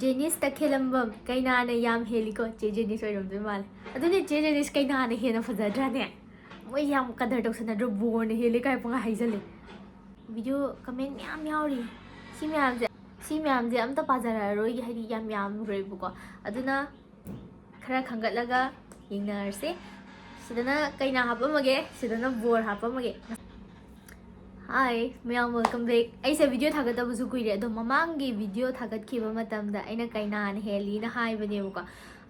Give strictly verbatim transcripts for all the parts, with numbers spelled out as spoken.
Genius ꯇꯈꯦꯂꯝꯕꯝ, ꯀꯩꯅꯥꯅ ꯌꯥꯝ ꯍꯦꯜꯂꯤꯀꯣ꯫ ꯆꯦ genius ꯑꯣꯏꯔꯝꯗꯣꯏ ꯃꯥꯜꯂꯦ꯫ ꯑꯗꯨꯅꯦ, ꯆꯦ ꯖꯦꯅꯤꯁ, ꯀꯩꯅꯥꯅ ꯍꯦꯟꯅ ꯐꯖꯗ꯭ꯔꯥꯅꯦ? ꯃꯣꯏ ꯌꯥꯝ ꯀꯗꯔ ꯇꯧꯁꯟꯅꯗ꯭ꯔꯣ? ꯕꯣꯔꯅ ꯍꯦꯜꯂꯤ ꯀꯥꯏ ꯄꯪꯍꯥꯏ ꯍꯥꯏꯖꯜꯂꯦ꯫ ꯚꯤꯗꯤꯑꯣ ꯀꯃꯦꯟ ꯃꯌꯥꯝ ꯌꯥꯎꯔꯤ꯫ ꯁꯤ ꯃꯌꯥꯝꯁꯦ, ꯁꯤ ꯃꯌꯥꯝꯁꯦ ꯑꯝꯇ ꯄꯥꯖꯔꯛꯑꯔꯣꯏꯒꯦ, ꯍꯥꯏꯗꯤ ꯌꯥꯝ ꯌꯥꯝꯈ꯭ꯔꯦꯕꯀꯣ꯫ ꯑꯗꯨꯅ ꯈꯔ ꯈꯟꯒꯠꯂꯒ ꯌꯦꯡꯅꯔꯁꯦ꯫ ꯁꯤꯗꯅ ꯀꯩꯅꯥ ꯍꯥꯞꯄꯝꯃꯒꯦ, ꯁꯤꯗꯅ ꯕꯣꯔ ꯍꯥꯞꯄꯝꯃꯒꯦ꯫ ꯍꯥꯏ ꯃꯌꯥꯝ, welcome back꯫ ꯑꯩꯁꯦ ꯚꯤꯗꯤꯑꯣ ꯊꯥꯒꯠꯇꯕꯁꯨ ꯀꯨꯏꯔꯦ, ꯑꯗꯣ ꯃꯃꯥꯡꯒꯤ ꯚꯤꯗꯤꯑꯣ ꯊꯥꯒꯠꯈꯤꯕ ꯃꯇꯝꯗ ꯑꯩꯅ ꯀꯩꯅꯥꯅ ꯍꯦꯜꯂꯤꯅ ꯍꯥꯏꯕꯅꯦꯕꯀꯣ꯫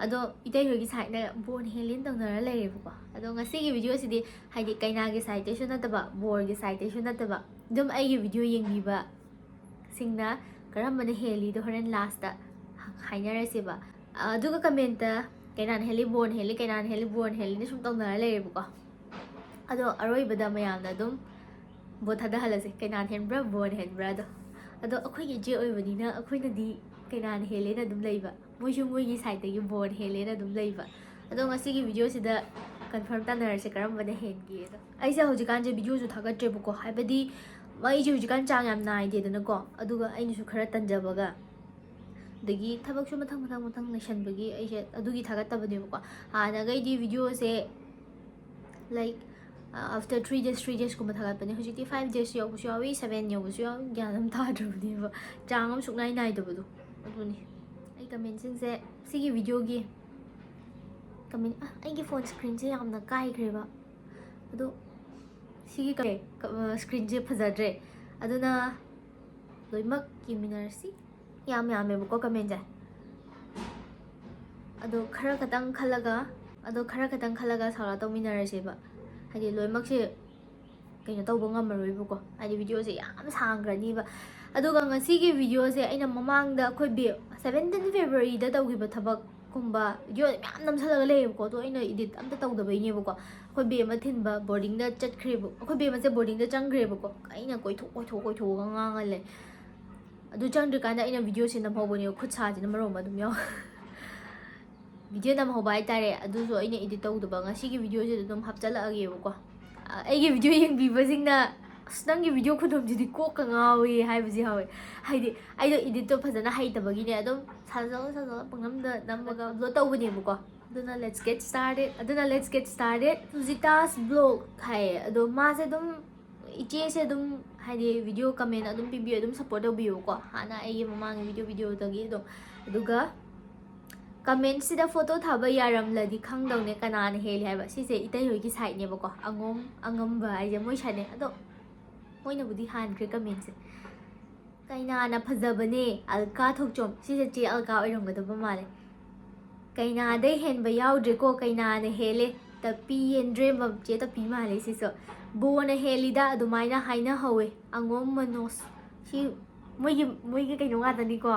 ꯑꯗꯣ ꯏꯇꯩ ꯍꯣꯏꯒꯤ ꯁꯥꯏꯠꯅ ꯕꯣꯔꯅ ꯍꯦꯜꯂꯤꯅ ꯇꯧꯅꯔ ꯂꯩꯔꯦꯕꯀꯣ꯫ ꯑꯗꯣ ꯉꯁꯤꯒꯤ ꯚꯤꯗꯤꯑꯣꯁꯤꯗꯤ ꯍꯥꯏꯗꯤ ꯀꯩꯅꯥꯒꯤ ꯁꯥꯏꯠꯇꯩꯁꯨ ꯅꯠꯇꯕ, ꯕꯣꯔꯒꯤ ꯁꯥꯏꯠꯇꯩꯁꯨ ꯅꯠꯇꯕ, ꯑꯗꯨꯝ ꯑꯩꯒꯤ ꯚꯤꯗꯤꯑꯣ ꯌꯦꯡꯕꯤꯕꯁꯤꯡꯅ ꯀꯔꯝꯕꯅ ꯍꯦꯜꯂꯤꯗꯣ ꯍꯣꯔꯦꯟ ꯂꯥꯁꯇ ꯍꯥꯏꯅꯔꯁꯦꯕ꯫ ꯑꯗꯨꯒ ꯀꯃꯦꯟꯇ "ꯀꯩꯅꯥꯅ ꯍꯦꯜꯂꯤ, ꯕꯣꯔꯅ ꯍꯦꯜꯂꯤ, ꯀꯩꯅꯥꯅ ꯍꯦꯜꯂꯤ, ꯕꯣꯔꯅ ꯍꯦꯜꯂꯤꯅ" ꯁꯨꯝ ꯇꯧꯅꯔ ꯂꯩꯔꯦꯕꯀꯣ꯫ ꯑꯗꯣ ꯑꯔꯣꯏꯕꯗ ꯃꯌꯥꯝꯅ ꯑꯗꯨꯝ ꯚꯣꯠ ꯊꯥꯗꯍꯜꯂꯁꯦ, ꯀꯩꯅꯥꯅ ꯍꯦꯟꯕ꯭ꯔꯥ, ꯕꯣꯔꯅ ꯍꯦꯟꯕ꯭ꯔꯥ ꯑꯗꯣ꯫ ꯑꯗꯣ ꯑꯩꯈꯣꯏꯒꯤ ꯏꯆꯦ ꯑꯣꯏꯕꯅꯤꯅ ꯑꯩꯈꯣꯏꯅꯗꯤ ꯀꯩꯅꯥꯅ ꯍꯦꯜꯂꯦꯅ ꯑꯗꯨꯝ ꯂꯩꯕ, ꯃꯣꯏꯁꯨ ꯃꯣꯏꯒꯤ ꯁꯥꯏꯠꯇꯒꯤ ꯕꯣꯔꯅ ꯍꯦꯜꯂꯦꯅ ꯑꯗꯨꯝ ꯂꯩꯕ꯫ ꯑꯗꯣ ꯉꯁꯤꯒꯤ ꯚꯤꯗꯤꯑꯣꯁꯤꯗ ꯀꯟꯐꯥꯔꯝ ꯇꯥꯟꯅꯔꯁꯦ ꯀꯔꯝꯕꯅ ꯍꯦꯟꯒꯦꯗꯣ꯫ ꯑꯩꯁꯦ ꯍꯧꯖꯤꯛꯀꯥꯟꯁꯦ ꯚꯤꯗꯤꯑꯣꯁꯨ ꯊꯥꯒꯠꯇ꯭ꯔꯦꯕꯀꯣ, ꯍꯥꯏꯕꯗꯤ ꯑꯩꯁꯦ ꯍꯧꯖꯤꯛꯀꯥꯟ ꯆꯥꯡ ꯌꯥꯝ ꯅꯥꯏꯗꯦꯗꯅꯀꯣ, ꯑꯗꯨꯒ ꯑꯩꯅꯁꯨ ꯈꯔ ꯇꯟꯖꯕꯒ, ꯑꯗꯒꯤ ꯊꯕꯛꯁꯨ ꯃꯊꯪ ꯃꯊꯪ ꯃꯊꯪ ꯂꯩꯁꯟꯕꯒꯤ ꯑꯩꯁꯦ ꯑꯗꯨꯒꯤ ꯊꯥꯒꯠꯇꯕꯅꯦꯕꯀꯣ꯫ ꯍꯥꯟꯅꯒꯩꯗꯤ ꯚꯤꯗꯤꯑꯣꯁꯦ like after three days, three days ꯀꯨꯝꯕ ꯊꯥꯒꯠꯄꯅꯦ꯫ ꯍꯧꯖꯤꯛꯇꯤ five days ꯌꯧꯕꯁꯨ ꯌꯥꯎꯏ, seven ꯌꯧꯕꯁꯨ ꯌꯥꯎꯏ, ꯒ꯭ꯌꯥꯟ ꯑꯃ ꯇꯥꯗ꯭ꯔꯕꯅꯦꯕ꯫ ꯆꯥꯡ ꯑꯃ ꯁꯨꯛꯅꯥꯏ ꯅꯥꯏꯗꯕꯗꯣ ꯑꯗꯨꯅꯤ꯫ ꯑꯩ ꯀꯃꯦꯟꯁꯤꯡꯁꯦ ꯁꯤꯒꯤ ꯚꯤꯗꯤꯑꯣꯒꯤ ꯀꯃꯦꯟ, ꯑ, ꯑꯩꯒꯤ ꯐꯣꯟ ꯁ꯭ꯀ꯭ꯔꯤꯟꯁꯦ ꯌꯥꯝꯅ ꯀꯥꯏꯈ꯭ꯔꯦꯕ꯫ ꯑꯗꯣ ꯁꯤꯒꯤ ꯀ-, ꯀ-, ꯑ, ꯁ꯭ꯀ꯭ꯔꯤꯟꯁꯦ ꯐꯖꯗ꯭ꯔꯦ꯫ ꯑꯗꯨꯅ ꯂꯣꯏꯅꯃꯛ ꯌꯦꯡꯃꯤꯟꯅꯔꯁꯤ꯫ ꯌꯥꯝ ꯌꯥꯝꯃꯦꯕꯀꯣ ꯀꯃꯦꯟꯁꯦ꯫ ꯑꯗꯣ ꯈꯔ ꯈꯛꯇꯪ ꯈꯜꯂꯒ, ꯑꯗꯣ ꯈꯔ ꯈꯛꯇꯪ ꯈꯜꯂꯒ shout out ꯇꯧꯃꯤꯟꯅꯔꯁꯦꯕ꯫ ꯍꯥꯏꯗꯤ ꯂꯣꯏꯅꯃꯛꯁꯦ ꯀꯩꯅꯣ ꯇꯧꯕ ꯉꯝꯃꯔꯣꯏꯕꯀꯣ, ꯍꯥꯏꯗꯤ ꯚꯤꯗꯤꯑꯣꯁꯦ ꯌꯥꯝ ꯁꯥꯡꯈ꯭ꯔꯅꯤꯕ꯫ ꯑꯗꯨꯒ ꯉꯁꯤꯒꯤ ꯚꯤꯗꯤꯑꯣꯁꯦ ꯑꯩꯅ ꯃꯃꯥꯡꯗ ꯑꯩꯈꯣꯏ ꯕꯦ-, seventeen February ꯗ ꯇꯧꯈꯤꯕ ꯊꯕꯛꯀꯨꯝꯕ ꯚꯤꯗꯤꯑꯣ ꯃꯌꯥꯝ ꯅꯝꯁꯜꯂꯒ ꯂꯩꯌꯦꯕꯀꯣ꯫ ꯑꯗꯣ ꯑꯩꯅ edit ꯑꯝꯇ ꯇꯧꯗꯕꯩꯅꯦꯕꯀꯣ꯫ ꯑꯩꯈꯣꯏ ꯕꯦꯝꯃ ꯊꯤꯟꯕ boarding ꯗ ꯆꯠꯈ꯭ꯔꯦꯕ, ꯑꯩꯈꯣꯏ ꯕꯦꯝꯃꯁꯦ boarding ꯗ ꯆꯪꯈ꯭ꯔꯦꯕꯀꯣ꯫ ꯑꯩꯅ ꯀꯣꯏꯊꯣꯛ ꯀꯣꯏꯊꯣꯛ ꯀꯣꯏꯊꯣꯛꯑꯒ ꯉꯥꯡꯉ ꯂꯩ꯫ ꯑꯗꯨ ꯆꯪꯗ꯭ꯔꯤꯀꯥꯟꯗ ꯑꯩꯅ ꯚꯤꯗꯤꯑꯣꯁꯦ ꯅꯝꯍꯧꯕꯅꯦꯕ, ꯈꯨꯠ ꯁꯥꯁꯤꯅ ꯃꯔꯣꯝ ꯑꯗꯨꯝ ꯌꯥꯎ-, ꯚꯤꯗꯤꯑꯣ ꯅꯝꯍꯧꯕ ꯍꯥꯏꯇꯥꯔꯦ꯫ ꯑꯗꯨꯁꯨ ꯑꯩꯅ edit ꯇꯧꯗꯕ, ꯉꯁꯤꯒꯤ ꯚꯤꯗꯤꯑꯣꯁꯤꯗ ꯑꯗꯨꯝ ꯍꯥꯞꯆꯤꯜꯂꯛꯑꯒꯦꯕꯀꯣ꯫ ꯑ, ꯑꯩꯒꯤ ꯚꯤꯗꯤꯑꯣ ꯌꯦꯡꯕꯤꯕꯁꯤꯡꯅ "ꯑꯁ, ꯅꯪꯒꯤ ꯚꯤꯗꯤꯑꯣ ꯈꯨꯅꯝꯁꯤꯗꯤ ꯀꯣꯛꯀ ꯉꯥꯎꯏ" ꯍꯥꯏꯕꯁꯨ ꯌꯥꯎꯋꯦ꯫ ꯍꯥꯏꯗꯤ ꯑꯩꯗꯣ ꯏꯗꯤꯠꯇꯣ ꯐꯖꯅ ꯍꯩꯇꯕꯒꯤꯅꯦ, ꯑꯗꯨꯝ ꯁꯥꯖꯜꯂ ꯁꯥꯖꯜꯂ ꯄꯪꯅꯝꯗ ꯅꯝꯃꯒ ꯑꯞꯂꯣꯗ ꯇꯧꯕꯅꯦꯕꯀꯣ꯫ ꯑꯗꯨꯅ let's get started, ꯑꯗꯨꯅ let's get started. Sujita's vlog ꯍꯥꯏꯌꯦ꯫ ꯑꯗꯣ ꯃꯥꯁꯦ ꯑꯗꯨꯝ, ꯏꯆꯦꯁꯦ ꯑꯗꯨꯝ, ꯍꯥꯏꯗꯤ ꯚꯤꯗꯤꯑꯣ ꯀꯃꯦꯟ ꯑꯗꯨꯝ ꯄꯤꯕꯤꯌꯨ, ꯑꯗꯨꯝ ꯁꯞꯄꯣꯔꯠ ꯇꯧꯕꯤꯌꯨꯀꯣ꯫ ꯍꯥꯟꯅ ꯑꯩꯒꯤ ꯃꯃꯥꯡꯒꯤ ꯚꯤꯗꯤꯑꯣ ꯚꯤꯗꯤꯑꯣꯗꯒꯤ ꯑꯗꯨꯝ꯫ ꯑꯗꯨꯒ ꯀꯃꯦꯟꯁꯤꯗ ꯐꯣꯇꯣ ꯊꯥꯕ ꯌꯥꯔꯝꯂꯗꯤ ꯈꯪꯗꯧꯅꯦ ꯀꯅꯥꯅ ꯍꯦꯜꯂꯤ ꯍꯥꯏꯕ꯫ ꯁꯤꯁꯦ ꯏꯇꯩ ꯍꯣꯏꯒꯤ ꯁꯥꯏꯠꯅꯦꯕꯀꯣ, ꯑꯉꯣꯝ ꯑꯉꯝꯕ ꯍꯥꯏꯁꯦ ꯃꯣꯏ ꯁꯥꯏꯠꯅꯦ꯫ ꯑꯗꯣ ꯃꯣꯏꯅꯕꯨꯗꯤ ꯍꯥꯟꯈ꯭ꯔꯦ ꯀꯃꯦꯟꯁꯦ꯫ "ꯀꯩꯅꯥꯅ ꯐꯖꯕꯅꯦ", ꯑꯜꯀꯥ ꯊꯣꯛꯆꯣꯝ꯫ ꯁꯤꯁꯦ ꯆꯦ ꯑꯜꯀꯥ ꯑꯣꯏꯔꯝꯒꯗꯕ ꯃꯥꯜꯂꯦ꯫ "ꯀꯩꯅꯥꯗꯩ ꯍꯦꯟꯕ ꯌꯥꯎꯗ꯭ꯔꯦꯀꯣ, ꯀꯩꯅꯥꯅ ꯍꯦꯜꯂꯦ"꯫ ꯇꯄꯤ ꯌꯦꯟꯗ꯭ꯔꯦꯝꯕꯝ, ꯆꯦ ꯇꯄꯤ ꯃꯥꯜꯂꯦ ꯁꯤꯁꯨ꯫ "ꯕꯣꯅ ꯍꯦꯜꯂꯤꯗ", ꯑꯗꯨꯃꯥꯏꯅ ꯍꯥꯏꯅꯍꯧꯋꯦ꯫ ꯑꯉꯣꯝ ꯃꯅꯣꯖ꯫ ꯁꯤ ꯃꯣꯏꯒꯤ, ꯃꯣꯏꯒꯤ ꯀꯩꯅꯣ ꯉꯥꯛꯇꯅꯤꯀꯣ,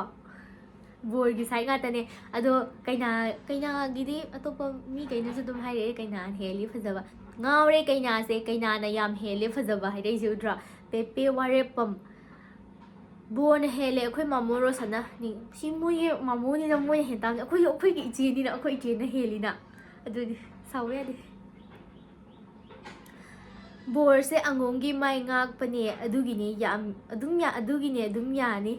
ꯕꯣꯔꯒꯤ ꯁꯥꯏꯠ ꯉꯥꯛꯇꯅꯦ꯫ ꯑꯗꯣ ꯀꯩꯅꯥ, ꯀꯩꯅꯥꯒꯤꯗꯤ ꯑꯇꯣꯞꯄ ꯃꯤꯈꯩꯅꯁꯨ ꯑꯗꯨꯝ ꯍꯥꯏꯔꯛꯑꯦ, "ꯀꯩꯅꯥꯅ ꯍꯦꯜꯂꯤ ꯐꯖꯕ"꯫ ꯉꯥꯎꯔꯦ ꯀꯩꯅꯥꯁꯦ, ꯀꯩꯅꯥꯅ ꯌꯥꯝ ꯍꯦꯜꯂꯦ ꯐꯖꯕ ꯍꯥꯏꯔꯛꯏꯁꯦ ꯎꯗ꯭ꯔꯣ? ꯄꯦꯄꯦ ꯋꯥꯔꯦꯞꯄꯝ꯫ "ꯕꯣꯔꯅ ꯍꯦꯜꯂꯦ ꯑꯩꯈꯣꯏ ꯃꯥꯃꯣ ꯔꯣꯁꯟꯅ"꯫ ꯅꯤ-, ꯁꯤ ꯃꯣꯏꯒꯤ ꯃꯥꯃꯣꯅꯤꯅ ꯃꯣꯏꯅ ꯍꯦꯟ ꯇꯥꯕꯅꯤ꯫ ꯑꯩꯈꯣꯏꯁꯨ ꯑꯩꯈꯣꯏꯒꯤ ꯏꯆꯦꯅꯤꯅ ꯑꯩꯈꯣꯏ ꯏꯆꯦꯅ ꯍꯦꯜꯂꯤꯅ꯫ ꯑꯗꯨꯗꯤ ꯁꯥꯎꯕ ꯌꯥꯗꯦ꯫ "ꯕꯣꯔꯁꯦ ꯑꯉꯣꯝꯒꯤ ꯃꯥꯏ ꯉꯥꯛꯄꯅꯦ, ꯑꯗꯨꯒꯤꯅꯦ ꯌꯥꯝ, ꯑꯗꯨꯝ ꯌꯥ-, ꯑꯗꯨꯒꯤꯅꯦ ꯑꯗꯨꯝ ꯌꯥꯅꯤ"꯫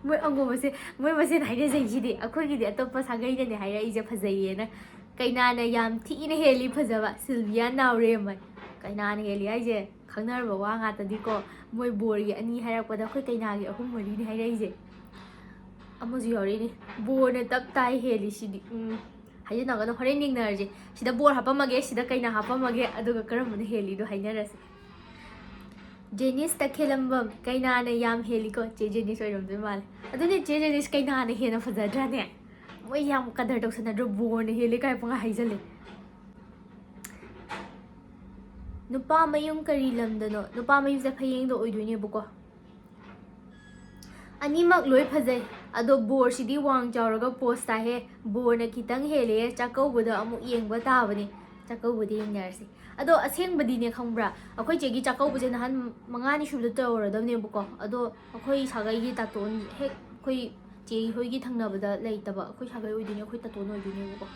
ꯃꯣꯏ ꯑꯉꯣꯝꯁꯦ, ꯃꯣꯏ ꯃꯁꯦꯟ ꯍꯥꯏꯅꯖꯩꯁꯤꯗꯤ꯫ ꯑꯩꯈꯣꯏꯒꯤꯗꯤ ꯑꯇꯣꯞꯄ ꯁꯥꯒꯩꯅꯅꯦ ꯍꯥꯏꯔꯛꯏꯁꯦ ꯐꯖꯩꯌꯦꯅ꯫ "ꯀꯩꯅꯥꯅ ꯌꯥꯝ ꯊꯤꯅ ꯍꯦꯜꯂꯤ ꯐꯖꯕ"꯫ ꯁꯤꯜꯚꯤꯌꯥ ꯅꯥꯎꯔꯦꯝꯃ꯫ ꯀꯩꯅꯥꯅ ꯍꯦꯜꯂꯤ ꯍꯥꯏꯁꯦ ꯈꯪꯅꯔꯕ ꯋꯥ ꯉꯥꯛꯇꯅꯤꯀꯣ꯫ ꯃꯣꯏ ꯕꯣꯔꯒꯤ ꯑꯅꯤ ꯍꯥꯏꯔꯛꯄꯗ ꯑꯩꯈꯣꯏ ꯀꯩꯅꯥꯒꯤ ꯑꯍꯨꯝ ꯃꯔꯤꯅꯤ ꯍꯥꯏꯔꯛꯏꯁꯦ꯫ ꯑꯃꯁꯨ ꯌꯥꯎꯔꯛꯏꯅꯦ, "ꯕꯣꯔꯅ ꯇꯞ ꯇꯥꯏ ꯍꯦꯜꯂꯤ ꯁꯤꯗꯤ"꯫ ꯎꯝ, ꯍꯥꯏꯖꯤꯟꯅꯒꯅꯨ, ꯍꯣꯔꯦꯟ ꯌꯦꯡꯅꯔꯁꯦ꯫ ꯁꯤꯗ ꯕꯣꯔ ꯍꯥꯄꯝꯃꯒꯦ, ꯁꯤꯗ ꯀꯩꯅꯥ ꯍꯥꯄꯝꯃꯒꯦ, ꯑꯗꯨꯒ ꯀꯔꯝꯕꯅ ꯍꯦꯜꯂꯤꯗꯣ ꯍꯥꯏꯅꯔꯁꯦ꯫ ꯖꯦꯅꯤꯁ ꯇꯈꯦꯂꯝꯕꯝ, "ꯀꯩꯅꯥꯅ ꯌꯥꯝ ꯍꯦꯜꯂꯤꯀꯣ"꯫ ꯆꯦ ꯖꯦꯅꯤꯁ ꯑꯣꯏꯔꯝꯗꯣꯏ ꯃꯥꯜꯂꯦ꯫ ꯑꯗꯨꯅꯦ, ꯆꯦ ꯖꯦꯅꯤꯁ, ꯀꯩꯅꯥꯅ ꯍꯦꯟꯅ ꯐꯖꯗ꯭ꯔꯥꯅꯦ? ꯃꯣꯏ ꯌꯥꯝ ꯀꯗꯔ ꯇꯧꯁꯟꯅꯗ꯭ꯔꯣ? "ꯕꯣꯔꯅ ꯍꯦꯜꯂꯤ" ꯀꯥꯏ ꯄꯪꯍꯥꯏ ꯍꯥꯏꯖꯜꯂꯦ꯫ "ꯅꯨꯄꯥ ꯃꯌꯨꯝ ꯀꯔꯤ ꯂꯝꯗꯅꯣ?" ꯅꯨꯄꯥ ꯃꯌꯨꯝꯁꯦ ꯐꯌꯦꯡꯗ ꯑꯣꯏꯗꯣꯏꯅꯦꯕꯀꯣ꯫ "ꯑꯅꯤꯃꯛ ꯂꯣꯏ ꯐꯖꯩ, ꯑꯗꯣ ꯕꯣꯔꯁꯤꯗꯤ ꯋꯥꯡ ꯆꯥꯎꯔꯒ ꯄꯣꯁ ꯇꯥꯏꯍꯦ꯫ ꯕꯣꯔꯅ ꯈꯤꯇꯪ ꯍꯦꯜꯂꯦ, ꯆꯥꯛꯀꯧꯕꯗ ꯑꯃꯨꯛ ꯌꯦꯡꯕ ꯇꯥꯕꯅꯦ"꯫ ꯆꯥꯛꯀꯧꯕꯗ ꯌꯦꯡꯅꯔꯁꯤ꯫ ꯑꯗꯣ ꯑꯁꯦꯡꯕꯗꯤꯅꯦ, ꯈꯪꯕ꯭ꯔꯥ, ꯑꯩꯈꯣꯏ ꯆꯦꯒꯤ ꯆꯥꯛꯀꯧꯕꯁꯦ ꯅꯍꯥꯟ ꯃꯉꯥꯅꯤ ꯁꯨꯕꯗ ꯇꯧꯔꯗꯕꯅꯦꯕꯀꯣ꯫ ꯑꯗꯣ ꯑꯩꯈꯣꯏ ꯁꯥꯒꯩꯒꯤ ꯇꯥꯇꯣꯟ, ꯍꯦꯛ ꯑꯩꯈꯣꯏ ꯆꯦ ꯍꯣꯏꯒꯤ ꯊꯪꯅꯕꯗ ꯂꯩꯇꯕ, ꯑꯩꯈꯣꯏ ꯁꯥꯒꯩ ꯑꯣꯏꯗꯣꯏꯅꯦ, ꯑꯩꯈꯣꯏ ꯇꯥꯇꯣꯟ ꯑꯣꯏꯗꯣꯏꯅꯦꯕꯀꯣ꯫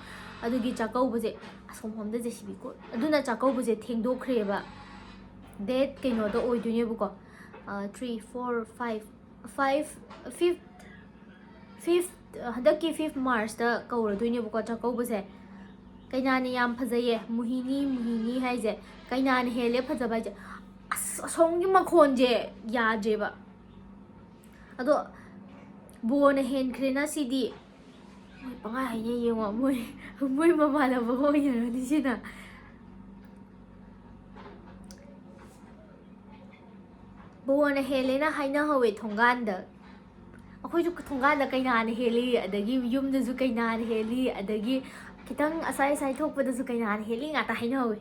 ꯑꯗꯨꯒꯤ ꯆꯥꯛꯀꯧꯕꯁꯦ, ꯑꯁꯣꯝ ꯂꯣꯝꯗ ꯖꯦ ꯁꯤ ꯕꯤ ꯀꯣ-, ꯑꯗꯨꯅ ꯆꯥꯛꯀꯧꯕꯁꯦ ꯊꯦꯡꯗꯣꯛꯈ꯭ꯔꯦꯕ꯫ ꯗꯦꯠ ꯀꯩꯅꯣꯗ ꯑꯣꯏꯗꯣꯏꯅꯦꯕꯀꯣ, three, four, five, five, fifth, fifth, ꯍꯟꯗꯛꯀꯤ fifth Marchꯇ ꯀꯧꯔꯗꯣꯏꯅꯦꯕꯀꯣ ꯆꯥꯛꯀꯧꯕꯁꯦ꯫ ꯀꯩꯅꯥꯅ ꯌꯥꯝ ꯐꯖꯩꯌꯦ, ꯃꯨꯍꯤꯅꯤ, ꯃꯨꯍꯤꯅꯤ ꯍꯥꯏꯁꯦ꯫ ꯀꯩꯅꯥꯅ ꯍꯦꯜꯂꯦ ꯐꯖꯕ ꯍꯥꯏꯁꯦ꯫ ꯑꯁ, ꯑꯁꯣꯝꯒꯤ ꯃꯈꯣꯟꯁꯦ ꯌꯥꯗ꯭ꯔꯦꯕ꯫ ꯑꯗꯣ ꯕꯣꯅ ꯍꯦꯟꯈ꯭ꯔꯦꯅ ꯁꯤꯗꯤ꯫ ꯃꯣꯏ ꯄꯪꯍꯥꯏ ꯍꯥꯏꯅꯩ ꯌꯦꯡꯉꯣ, ꯃꯣꯏ, ꯃꯣꯏ ꯃꯃꯥꯟꯅꯕ ꯑꯣꯏꯅꯔꯅꯤ ꯁꯤꯅ꯫ ꯕꯣꯅ ꯍꯦꯜꯂꯦꯅ ꯍꯥꯏꯅꯍꯧꯋꯦ ꯊꯣꯡꯒꯥꯟꯗ꯫ ꯑꯩꯈꯣꯏꯁꯨ ꯊꯣꯡꯒꯥꯟꯗ ꯀꯩꯅꯥꯅ ꯍꯦꯜꯂꯤ, ꯑꯗꯒꯤ ꯌꯨꯝꯗꯁꯨ ꯀꯩꯅꯥꯅ ꯍꯦꯜꯂꯤ, ꯑꯗꯒꯤ ꯈꯤꯇꯪ ꯑꯁꯥꯏ ꯑꯁꯥꯏ ꯊꯣꯛꯄꯗꯁꯨ ꯀꯩꯅꯥꯅ ꯍꯦꯜꯂꯤ ꯉꯥꯛꯇ ꯍꯥꯏꯅꯍꯧꯋꯦ꯫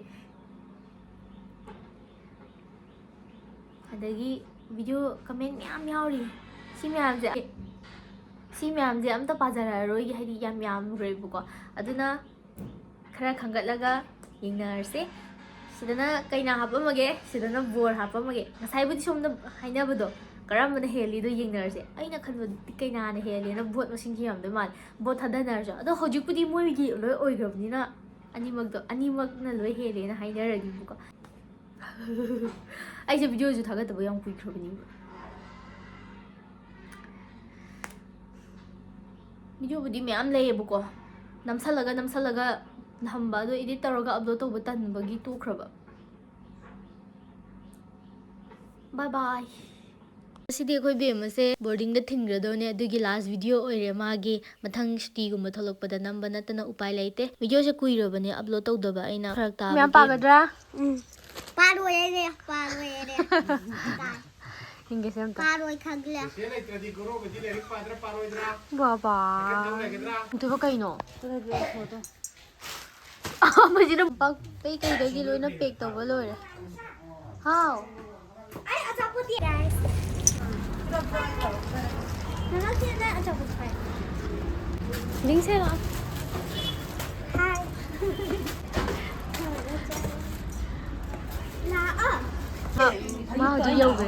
ꯑꯗꯒꯤ video comment ꯃꯌꯥꯝ ꯌꯥꯎꯔꯤ꯫ ꯁꯤ ꯃꯌꯥꯝꯁꯦ, ꯁꯤ ꯃꯌꯥꯝꯁꯦ ꯑꯝꯇ ꯄꯥꯖꯔꯛꯑꯔꯣꯏꯒꯦ, ꯍꯥꯏꯗꯤ ꯌꯥꯝ ꯌꯥꯝꯈ꯭ꯔꯦꯕꯀꯣ꯫ ꯑꯗꯨꯅ ꯈꯔ ꯈꯟꯒꯠꯂꯒ ꯌꯦꯡꯅꯔꯁꯦ꯫ ꯁꯤꯗꯅ ꯀꯩꯅꯥ ꯍꯥꯞꯄꯝꯃꯒꯦ, ꯁꯤꯗꯅ ꯕꯣꯔ ꯍꯥꯞꯄꯝꯃꯒꯦ꯫ ꯉꯁꯥꯏꯕꯨꯗꯤ ꯁꯣꯝꯗ ꯍꯥꯏꯅꯕꯗꯣ ꯀꯔꯝꯕꯅ ꯍꯦꯜꯂꯤꯗꯣ ꯌꯦꯡꯅꯔꯁꯦ꯫ ꯑꯩꯅ ꯈꯟꯕꯗꯗꯤ ꯀꯩꯅꯥꯅ ꯍꯦꯜꯂꯦꯅ vote ꯃꯁꯤꯡꯁꯨ ꯌꯥꯝꯗꯣꯏ ꯃꯥꯜꯂꯦ꯫ Vote ꯊꯥꯗꯅꯔꯁꯦ꯫ ꯑꯗꯣ ꯍꯧꯖꯤꯛꯄꯨꯗꯤ ꯃꯣꯏꯒꯤ ꯂꯣꯏ ꯑꯣꯏꯈ꯭ꯔꯕꯅꯤꯅ ꯑꯅꯤꯃꯛꯇꯣ, ꯑꯅꯤꯃꯛꯅ ꯂꯣꯏ ꯍꯦꯜꯂꯦꯅ ꯍꯥꯏꯅꯔꯅꯤꯕꯀꯣ꯫ ꯑꯩꯁꯦ videoꯁꯨ ꯊꯥꯒꯠꯇꯕ ꯌꯥꯝ ꯀꯨꯏꯈ꯭ꯔꯕꯅꯦꯕ꯫ Videoꯕꯨꯗꯤ ꯃꯌꯥꯝ ꯂꯩꯌꯦꯕꯀꯣ, ꯅꯝꯁꯜꯂꯒ ꯅꯝꯁꯜꯂꯒ ꯊꯝꯕ, ꯑꯗꯣ edit ꯇꯧꯔꯒ upload ꯇꯧꯕ ꯇꯟꯕꯒꯤ ꯇꯣꯛꯈ꯭ꯔꯕ꯫ Bye bye꯫ ꯉꯁꯤꯗꯤ ꯑꯩꯈꯣꯏ ꯕꯦꯝꯃꯁꯦ boardingꯗ ꯊꯤꯟꯈ꯭ꯔꯗꯧꯅꯦ, ꯑꯗꯨꯒꯤ last video ꯑꯣꯏꯔꯦ ꯃꯥꯒꯤ꯫ ꯃꯊꯪ ꯁꯨꯇꯤꯒꯨꯝꯕ ꯊꯣꯛꯂꯛꯄꯗ ꯅꯝꯕ ꯅꯠꯇꯅ ꯎꯄꯥꯏ ꯂꯩꯇꯦ꯫ Videoꯁꯦ ꯀꯨꯏꯔꯕꯅꯦ upload ꯇꯧꯗꯕ, ꯑꯩꯅ ꯐꯔꯛ ꯇꯥꯕꯒꯤ꯫ ꯃꯌꯥꯝ ꯄꯥꯒꯗ꯭ꯔꯥ? ꯎꯝ꯫ ꯄꯥꯔꯣꯏ ꯑꯩꯅꯦ, ꯄꯥꯔꯣꯏ ꯑꯩꯅꯦ꯫ ꯄꯥꯔꯣꯏ ꯈꯪꯂꯦ꯫ ꯆꯦꯆꯦ ꯂꯩꯇ꯭ꯔꯗꯤ ꯒꯣꯔꯣꯒꯗꯤ ꯂꯥꯏꯔꯤꯛ ꯄꯥꯗ꯭ꯔꯥ ꯄꯥꯔꯣꯏꯗ꯭ꯔꯥ? ꯕꯥꯕꯥ꯫ ꯍꯥꯏꯐꯦꯠ ꯇꯧ ꯂꯩꯒꯗ꯭ꯔꯥ? ꯑꯗꯨꯕꯨ ꯀꯩꯅꯣ? ꯑꯃꯁꯤꯅ ꯄꯥꯛꯄꯩ ꯀꯩꯗꯒꯤ ꯂꯣꯏꯅ pack ꯇꯧꯕ ꯂꯣꯏꯔꯦ꯫ ꯍꯥꯎ꯫ ꯑꯩ ꯑꯆꯥꯄꯣꯠꯇꯤ꯫ ꯅꯪ ꯉꯁꯤ ꯅꯪ ꯑꯆꯥꯄꯣꯠ ꯆꯥꯏ꯫ ꯂꯤꯡꯁꯦ ꯂꯥꯛꯑꯣ꯫ ꯍꯥꯏ꯫ ꯂꯥꯛꯑꯣ꯫ ꯃꯥ ꯍꯧꯖꯤꯛ ꯌꯧꯈ꯭ꯔꯦ꯫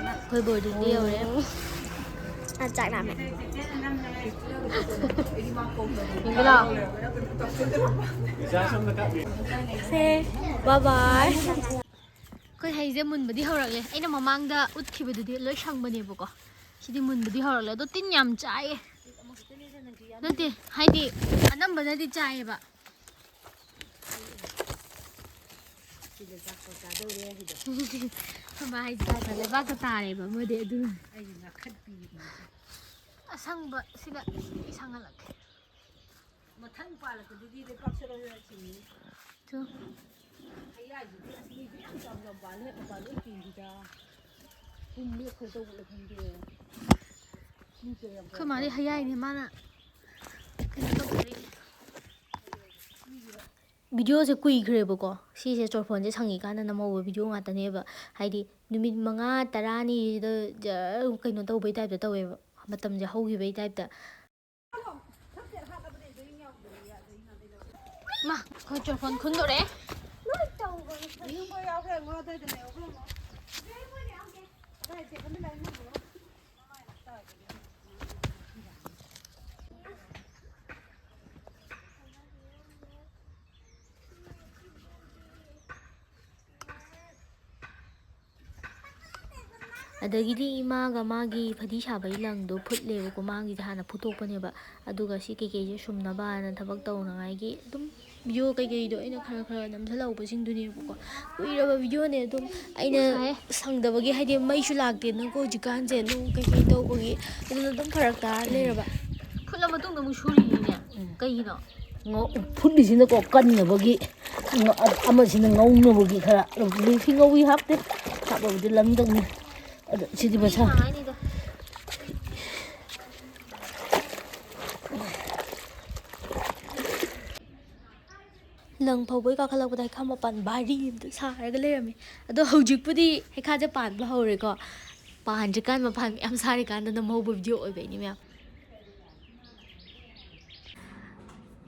ꯑꯩꯈꯣꯏ boardingꯗ ꯌꯧꯔꯦ꯫ ꯑ, ꯆꯥꯛ ꯂꯥꯝꯃꯦ꯫ ꯌꯦꯡꯒꯦ ꯂꯥꯛꯑꯣ꯫ ꯁꯦ, bye bye꯫ ꯑꯩꯈꯣꯏ ꯍꯩꯁꯦ ꯃꯨꯟꯕꯗꯤ ꯍꯧꯔꯛꯂꯦ꯫ ꯑꯩꯅ ꯃꯃꯥꯡꯗ ꯎꯠꯈꯤꯕꯗꯨꯗꯤ ꯂꯣꯏ ꯁꯪꯕꯅꯦꯕꯀꯣ꯫ ꯁꯤꯗꯤ ꯃꯨꯟꯕꯗꯤ ꯍꯧꯔꯛꯂꯦ꯫ ꯑꯗꯣ ꯇꯤꯟ ꯌꯥꯝ ꯆꯥꯏꯌꯦ꯫ ꯅꯠꯇꯦ, ꯍꯥꯏꯗꯤ ꯑꯅꯝꯕꯅꯗꯤ ꯆꯥꯏꯌꯦꯕ꯫ ꯁꯤꯗ ꯆꯥꯛ ꯆꯥꯗꯧꯔꯦ ꯍꯥꯏꯗꯣ꯫ ꯑꯩꯈꯣꯏ ꯃꯥ ꯍꯥꯏꯁꯦ ꯂꯩꯕꯥꯛꯇ ꯇꯥꯔꯦꯕ ꯃꯣꯏꯗꯤ ꯑꯗꯨ꯫ ꯑꯩꯁꯦ ꯉꯥꯈꯠꯄꯤꯔꯤꯅꯦ꯫ ꯑꯁꯪꯕ ꯁꯤꯗ ꯁꯪꯍꯜꯂꯛꯀꯦ꯫ ꯃꯊꯪ ꯄꯥꯜꯂꯛꯄꯗꯨꯗꯤ ꯂꯩꯄꯥꯛ ꯆꯠꯂꯒ ꯊꯤꯡꯉꯤ꯫ ꯇꯨ꯫ ꯍꯩꯌꯥꯏꯗꯨꯗꯤ ꯑꯁ ꯃꯤꯗꯤ ꯌꯥꯝ ꯆꯥꯎ ꯆꯥꯎ ꯄꯥꯜꯂꯦ, ꯃꯄꯥꯟ ꯂꯣꯏ ꯀꯦꯟꯈꯤꯗ꯫ ꯄꯨꯝ ꯂꯦꯞꯈ꯭ꯔꯦ ꯇꯧꯕꯗ ꯈꯪꯗꯦ꯫ ꯃꯤ ꯀꯌꯥꯝ ꯑꯩꯈꯣꯏ ꯃꯥꯗꯤ ꯍꯩꯌꯥꯏꯅꯦ ꯃꯥꯅ ꯀꯩꯅꯣ ꯇꯧꯖꯔꯤꯁꯦ꯫ ꯚꯤꯗꯤꯑꯣꯁꯦ ꯀꯨꯏꯈ꯭ꯔꯦꯕꯀꯣ꯫ ꯁꯤꯁꯦ ꯆꯣꯔꯐꯣꯟꯁꯦ ꯁꯪꯉꯤꯀꯥꯟꯗ ꯅꯝꯍꯧꯕ ꯚꯤꯗꯤꯑꯣ ꯉꯥꯛꯇꯅꯦꯕ꯫ ꯍꯥꯏꯗꯤ ꯅꯨꯃꯤꯠ ꯃꯉꯥ ꯇꯔꯥꯅꯤꯁꯤꯗ ꯖꯔ ꯀꯩꯅꯣ ꯇꯧꯕꯩ ꯇꯥꯏꯞꯇ ꯇꯧꯋꯦꯕ꯫ ꯃꯇꯝꯁꯦ ꯍꯧꯈꯤꯕꯩ ꯇꯥꯏꯞꯇ꯫ ꯃꯥ, ꯑꯩꯈꯣꯏ ꯆꯣꯔꯐꯣꯟ ꯈꯨꯟꯗꯣꯔꯦ꯫ ꯑꯗꯒꯤꯗꯤ ꯏꯃꯥꯒ ꯃꯥꯒꯤ ꯐꯗꯤ ꯁꯥꯕꯒꯤ ꯂꯪꯗꯣ ꯐꯨꯠꯂꯦꯕꯀꯣ꯫ ꯃꯥꯒꯤꯁꯦ ꯍꯥꯟꯅ ꯐꯨꯠꯇꯣꯛꯄꯅꯦꯕ꯫ ꯑꯗꯨꯒ ꯁꯤ ꯀꯩꯀꯩꯁꯦ ꯁꯨꯝꯅꯕꯅ ꯊꯕꯛ ꯇꯧꯅꯉꯥꯏꯒꯤ ꯑꯗꯨꯝ ꯚꯤꯗꯤꯑꯣ ꯀꯩꯀꯩꯗꯣ ꯑꯩꯅ ꯈꯔ ꯈꯔ ꯅꯝꯁꯤꯜꯍꯧꯕꯁꯤꯡꯗꯨꯅꯦꯕꯀꯣ꯫ ꯀꯨꯏꯔꯕ ꯚꯤꯗꯤꯑꯣꯅꯦ꯫ ꯑꯗꯨꯝ ꯑꯩꯅ ꯁꯪꯗꯕꯒꯤ, ꯍꯥꯏꯗꯤ ꯃꯩꯁꯨ ꯂꯥꯛꯇꯦꯅꯀꯣ ꯍꯧꯖꯤꯛꯀꯥꯟꯁꯦ, ꯅꯣꯡ ꯀꯩꯀꯩ ꯇꯧꯕꯒꯤ꯫ ꯑꯗꯨꯅ ꯑꯗꯨꯝ ꯐꯔꯛ ꯇꯥꯔ ꯂꯩꯔꯕ꯫ ꯐꯨꯠꯂ ꯃꯇꯨꯡꯗ ꯑꯃꯨꯛ ꯁꯨꯔꯤꯅꯤꯅꯦ꯫ ꯎꯝ꯫ ꯀꯩꯒꯤꯅꯣ? ꯉꯧ-, ꯐꯨꯠꯂꯤꯁꯤꯅꯀꯣ ꯀꯟꯅꯕꯒꯤ, ꯉ-, ꯑꯃꯁꯤꯅ ꯉꯧꯅꯕꯒꯤ ꯈꯔ꯫ ꯂꯨꯐꯤ ꯉꯧꯏ ꯍꯥꯞꯇꯦ, ꯍꯥꯞꯄꯕꯨꯗꯤ ꯂꯪꯗꯧꯅꯤ꯫ ꯑꯗꯣ ꯁꯤꯗꯤ ꯃꯁꯥ꯫ ꯃꯤ ꯍꯥꯏꯅꯤꯗ꯫ ꯂꯪ ꯐꯧꯕꯩ ꯀꯥꯈꯠꯂꯛꯄꯗ ꯍꯩꯈꯥ ꯃꯄꯥꯟ ꯚꯥꯔꯤ ꯑꯝꯇ ꯁꯥꯔꯒ ꯂꯩꯔꯝꯃꯦ꯫ ꯑꯗꯣ ꯍꯧꯖꯤꯛꯄꯨꯗꯤ ꯍꯩꯈꯥꯁꯦ ꯄꯥꯟꯕ ꯍꯧꯔꯦꯀꯣ꯫ ꯄꯥꯟꯗ꯭ꯔꯤꯀꯥꯟ ꯃꯄꯥꯟ ꯃꯌꯥꯝ ꯁꯥꯔꯤꯀꯥꯟꯗ ꯅꯝꯍꯧꯕ ꯚꯤꯗꯤꯑꯣ ꯑꯣꯏꯕꯩꯅꯤ ꯃꯌꯥꯝ꯫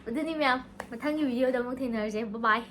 ꯑꯗꯨꯅꯤ ꯃꯌꯥꯝ, ꯃꯊꯪꯒꯤ ꯚꯤꯗꯤꯑꯣꯗ ꯑꯃꯨꯛ ꯊꯦꯡꯅꯔꯁꯦ꯫ Bye bye꯫